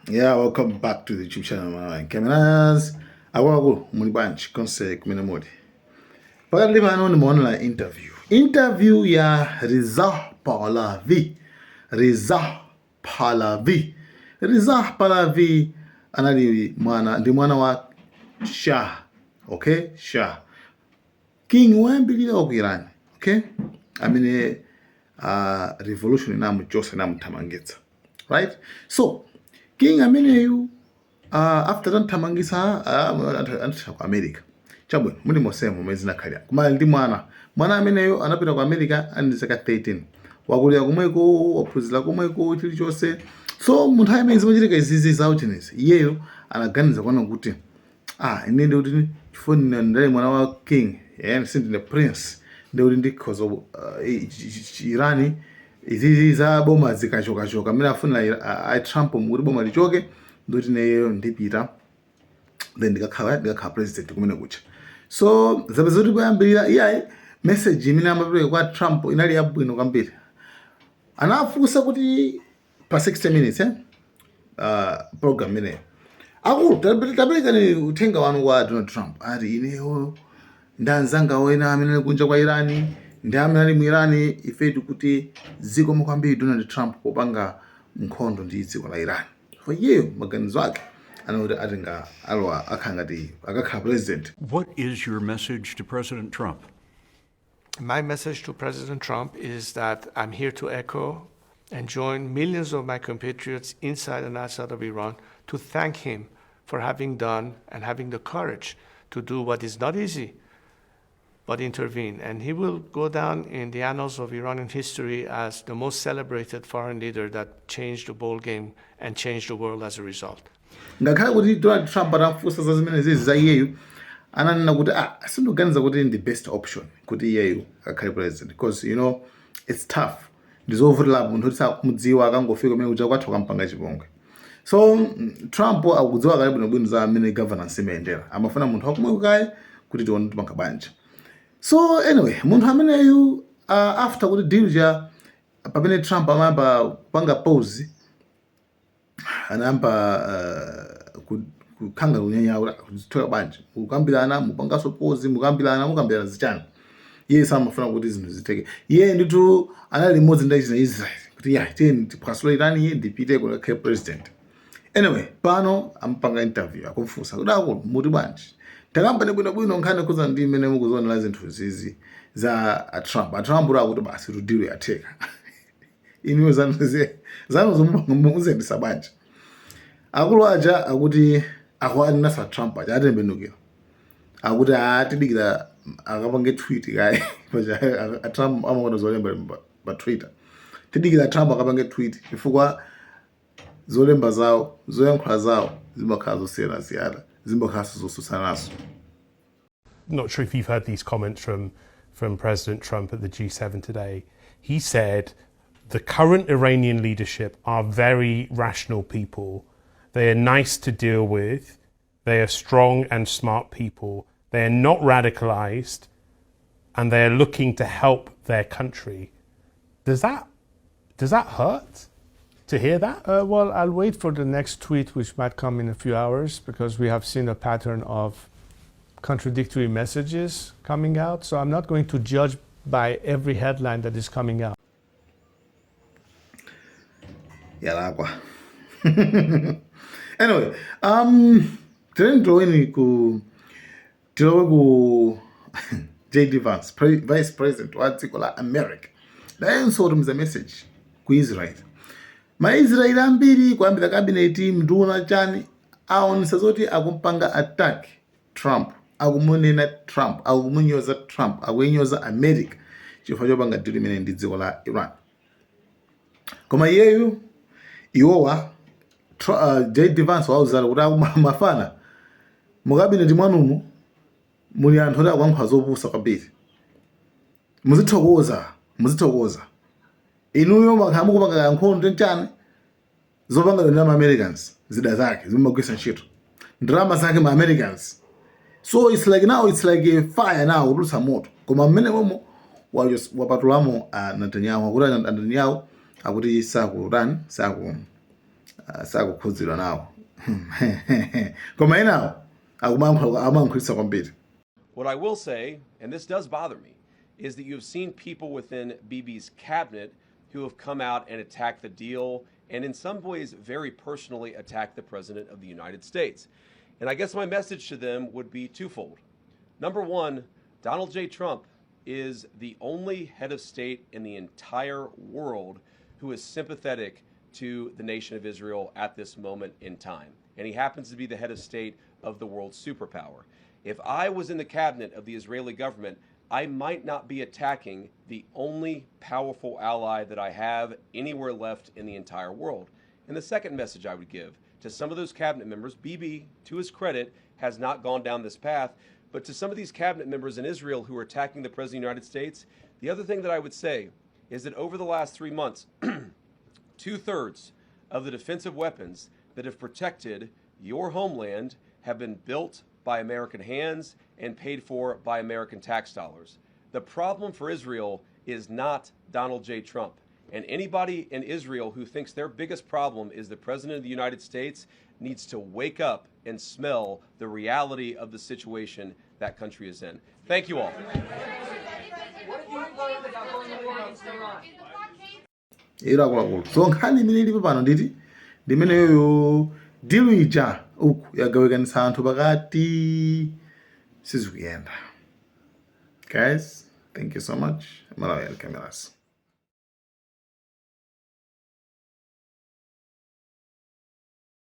Yeah, welcome back to the YouTube channel, Malawi Cameras. Akuluakulu, muli bwanji konse kumene muli? Pakati pano ndimaonera interview. Interview ya Reza Pahlavi. Reza Pahlavi. Reza Pahlavi anali mwana, ndi mwana wa Shah. Okay? Shah. King woyambirira wa ku Iran. Okay? Amene revolution inamuchosa, inamuthamangitsa. Right? So, king ameneyu after tamthamangisa anatha ku America. Chabwino, muli mosemo momwe zinakhalira. Koma ndi mwana. Mwana ameneyu anapita ku America ali ndi zaka 13. Wakulira komweko, waphunzira komweko, chilichonse. So munthu amene zimachitika izizi zawo chinezi, iyeyo anaganiza kuona kuti ine ndikuti chifukwa ndali mwana wa king, sindine prince, ndikuti ndikhoza Irani izizi za boma zikachokachoka amene afuna a Trump mukuti boma lichoke, ndikuti neyo ndipita, then ndikakhala president kumene kucha. So zapeza kuti kuyambirira iyayi, message imene amapereka kwa Trump inali yabwino kwambiri. Anafunsa kuti pa 60 Minutes, program imeneyo, akulu, taperekani uthenga wanu kwa Donald Trump. Ati ineyo ndi anzanga wena amene ali kunja kwa Irani ndi amene ali mu Irani, ife tikuti zikomo kwambiri Donald Trump popanga nkhondo ndi dziko la Iran. For iyeyo maganizo ake anakuti atenga alowa akhala ngati akakhala president. What is your message to President Trump? My message to President Trump is that I'm here to echo and join millions of my compatriots inside and outside of Iran to thank him for having done and having the courage to do what is not easy, but intervene. And he will go down in the annals of Iranian history as the most celebrated foreign leader that changed the ball game and changed the world as a result. Ngakhale kuti Donald Trump atafunsa za zimene zizi za iyeyu, ananena kuti sindikuganiza kuti ndi best option kuti iyeyu akhale president, because it's tough, ndizovutirapo munthu kuti sakumudziwa, akangofika kumene kuja kwathu akampanga chipongwe. So Trump akudziwa kale bwinobwino za amene governance imayendera, amafuna munthu wakumweko kaye kuti tione tipanga bwanji. So anyway, munthu ameneyu after kuti deal ja, pamene Trump amayamba kupanga pause, anayamba kukhanga kunyanya kuti kuzithoka bwanji, mukambirana, mupangaso pause, mukambirana, mukambirana zichani? Iye samafuna kuti zinthu zitheke. Iye ndithu anali limodzi ndi achina Israel kuti ya, tiyeni tiphwasule Irani, ndipite kukakhale president. Anyway, pano ampanga interview, akumfunsa kuti akulu, muti bwanji? Takambani bwinobwino nkhani kuza ndi mmene mukuzionera zinthu zizi za a Trump. A Trump akuti basi, tu deal yatheka. Inuyo zanu muziyendesa bwanji? Akulu aja akuti akuanenasa Trump aja atembenukira, akuti atidikira akapange tweet kaye. Paja a Trump amakonda zolemba pa Twitter. Tidikira Trump akapange tweet, chifukwa zolemba zawo, zoyankhula zawo zimakhala zosiyanasiyana, zimakhalanso zosutsanaso. Not sure if you've heard these comments from President Trump at the G7 today. He said the current Iranian leadership are very rational people. They are nice to deal with. They are strong and smart people. They are not radicalized and they are looking to help their country. Does that hurt to hear that? Well, I'll wait for the next tweet, which might come in a few hours, because we have seen a pattern of contradictory messages coming out. So I'm not going to judge by every headline that is coming out. Yalakwa. Anyway, tiyeni tiloweni ku tilowe ku JD Vance, vice president wa dziko la America, nayenso kutumiza message ku Israel. Maisraeli ambiri, kuyambira cabinet, nduna, chani, aonesa zoti akumpanga attack Trump, akumunena Trump, akumunyoza Trump, akuinyoza America chifukwa chopanga deal imene ndi dziko la Iran. Koma iyeyu, iwowa, JD Vance wauzala kuti mafana mu cabinet mwanumu muli anthu oti akuyankhula zopusa kwambiri. Muzithokoza, muzithokoza inuyo makhala mukupanga nkhondo nchani zopanga ndi ma Americans, zida zake zimagwisa ntchito, ndalama zake ma Americans. So it's like now, it's like a fire now, kutulutsa moto. Koma mmene momo wapatulamo Netanyahu, akuti Netanyahu akuti sakutani, saku Sakukhudzidwa nawo, koma enawo akumayankhulitsa kwambiri. What I will say, and this does bother me, is that you have seen people within Bibi's cabinet who have come out and attacked the deal and in some ways very personally attacked the President of the United States. And I guess my message to them would be twofold. Number one, Donald J. Trump is the only head of state in the entire world who is sympathetic to the nation of Israel at this moment in time. And he happens to be the head of state of the world's superpower. If I was in the cabinet of the Israeli government, I might not be attacking the only powerful ally that I have anywhere left in the entire world. And the second message I would give to some of those cabinet members, Bibi, to his credit, has not gone down this path, but to some of these cabinet members in Israel who are attacking the President of the United States, the other thing that I would say is that over the last 3 months, 2/3 of the defensive weapons that have protected your homeland have been built by American hands and paid for by American tax dollars. The problem for Israel is not Donald J. Trump. And anybody in Israel who thinks their biggest problem is the President of the United States needs to wake up and smell the reality of the situation that country is in. Thank you all. What have you learned about going to war against Iran? Ilo akuluakulu, so nkhani imene ilipo pano nditi ndimeneyoyo, deal ija uku yagawikanitsa anthu pakati, sizikuyenda. Guys, thank you so much. Malawi Cameras.